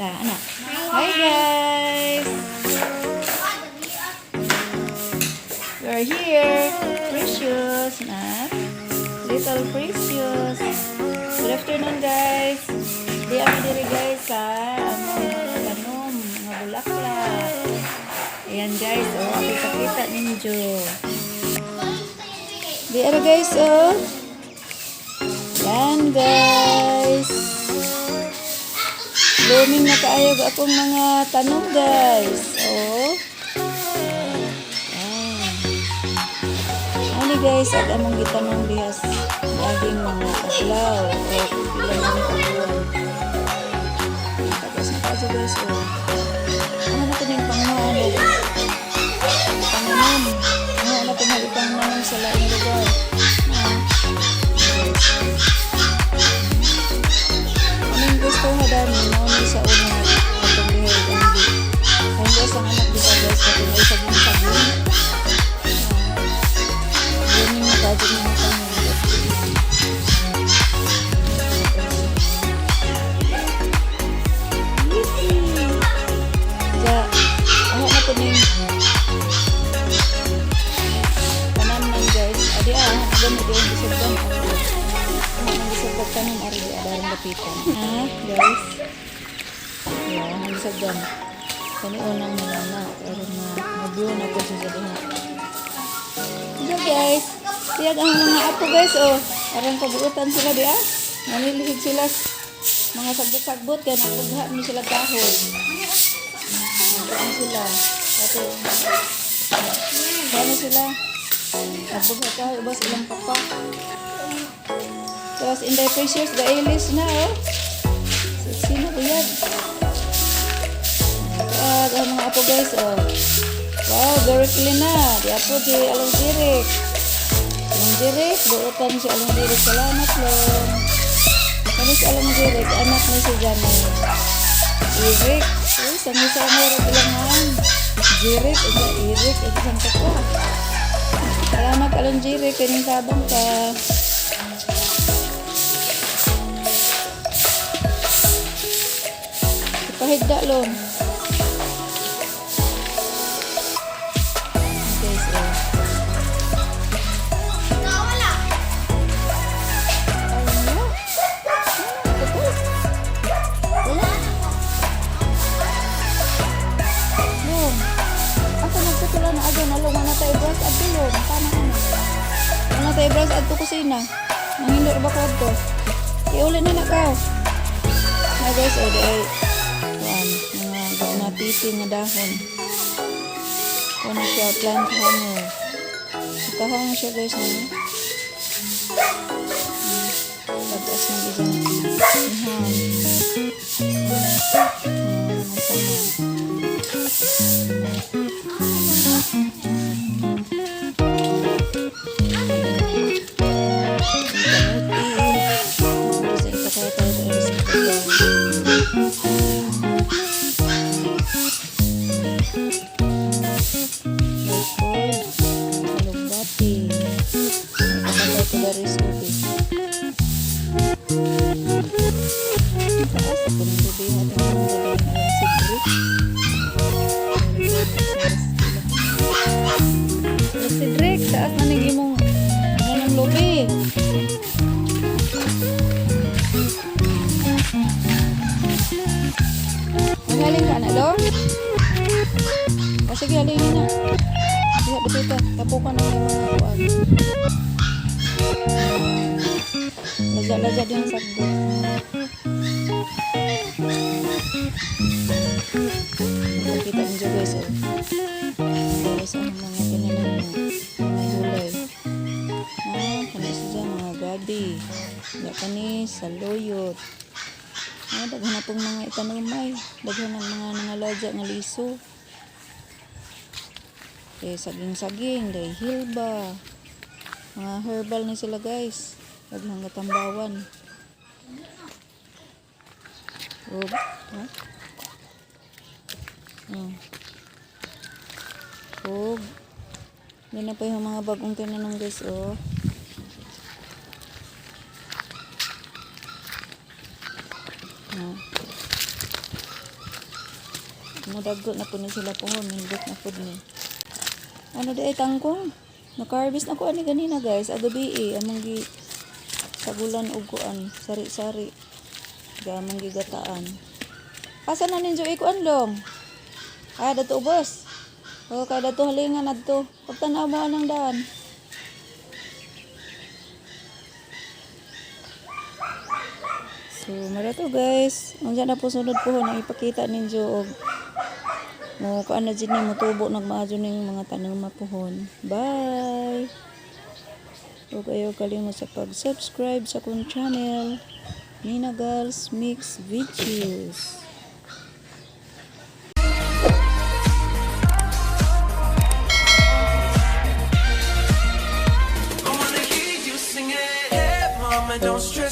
Sa anak. Hi, guys! We're here. Precious na. Little Precious. Good afternoon, guys. Di ako diri, guys, sa among mga tanom, mga bulaklak. Ayan, guys, oh, kita-kita ninyo. Di ara, guys, oh. Yan, guys. Blooming na kaayo akong mga tanom, guys. Oh. Yan. Ani, guys, at among gitanong dihas laging mga adlaw o pila na ni kabuwan. Tapos na kaso, guys, oh. Ano na ito yung panguha na panganom. Ano na ito na ipanganom sa laing lugar. Ah, guys. Anong gusto nga dami, mao ni sa una atong dihay ang di. Ang gusto ang anak dito, guys, katong ay saging-saging. Blooming na kayo mga tanom. Yippee! Ja, ako na po ning panamnan, guys. Adi ah, gamit yung isugdan. Ako nang isugdan tanom ari di adarang lapitan. Ah, guys. Yeah, ang isugdan. Kani unang nalana pero na mabuo na po siya sa diha. Diyan, guys. Tiyag ang mga apo, guys, oh. Aron kabuutan sila di ah. Nanilihig sila mga sagbot-sagbot kaya nagpugha ni sila kahoy. Nagpugha sila. Kato. Paano sila? Nagpugha kahoy ubos ilang papa. Tapos Inday Precious the Alice na, oh. Sexy na buyag. Ah, ang mga apo, guys, oh. Wow, very clean na. Di apo di Along Jirik. Along Jirik, buotan si Along Jirik. Salamat, Long. Kani si Along Jirik, anak ni si Jani. Irik. Uy, sami-sami ra ilang. Jirik, isa Irik, isang kapwa. Salamat, Along Jirik, kaning tabang ka. Ipahigda, Long. Guys, oh. Ay, wala. Ano? Wala. Long. Ako nagputula na aga na long. Wala tayo brush adto, long. Paano ano? Wala tayo brush adto kusina. Nangindor ba ko adto? Iuli na na ka. Na, guys, oh, di ay kuan, mga mga nga dahon. Kuan siya, plant hanger. Nakahang siya, guys, no? Pag-as ng isang ihang. Mga sanga. Kamuti. Sa ipakita ito ay sa Record. Alugbati. Ipakita ko dari subi. Taas ako ng gabi. Ating ng gabi ng alang si Brick. Si Drake, taas na ning imong ng lubi. Magaling ka na, Lord? O sige, halingin na. Diha, dapita. Tapukan na yung mga kuwan. Laja-laja din sagbot. Nakita niyo, guys, oh. Guys, ang mga tinanim mo. Mga gulay. Ah, kana siya mga gabi. Ya kani saluyot. Ah, daghan na pong mga itanomay. Daghan ng mga nangaladya nga liso. Eh, saging-saging, dahil hilba. Mga herbal ni sila, guys. Daghang katambawan. Oh, ha? Oh. Oh. Yan na pa yung mga bagong tinanom, guys, oh. Oh. Mudago na po ni sila pohon, nindot na pud ni. Ano di ay kangkong? Naka-harvest na ko ani ganina, guys. Agabi eh, among gi sagulan og kuan, sari-sari. Gamong gigataan. Asa na ninyo ikuan long? Ah, dato ubos. O, kay dato halingan adto. Pagtanaw mo anang daan. So, mara to, guys. Unsa na po sunod po nang ipakita ninyo og mo kuan na jud ni motubo nagmaadyo ning mga tanom mapuhon. Bye. Huwag ayaw kalimot sa pag-subscribe sa akong channel, Nina Girls Mix Videos. I wanna hear you sing it. Hey, mama, don't stress.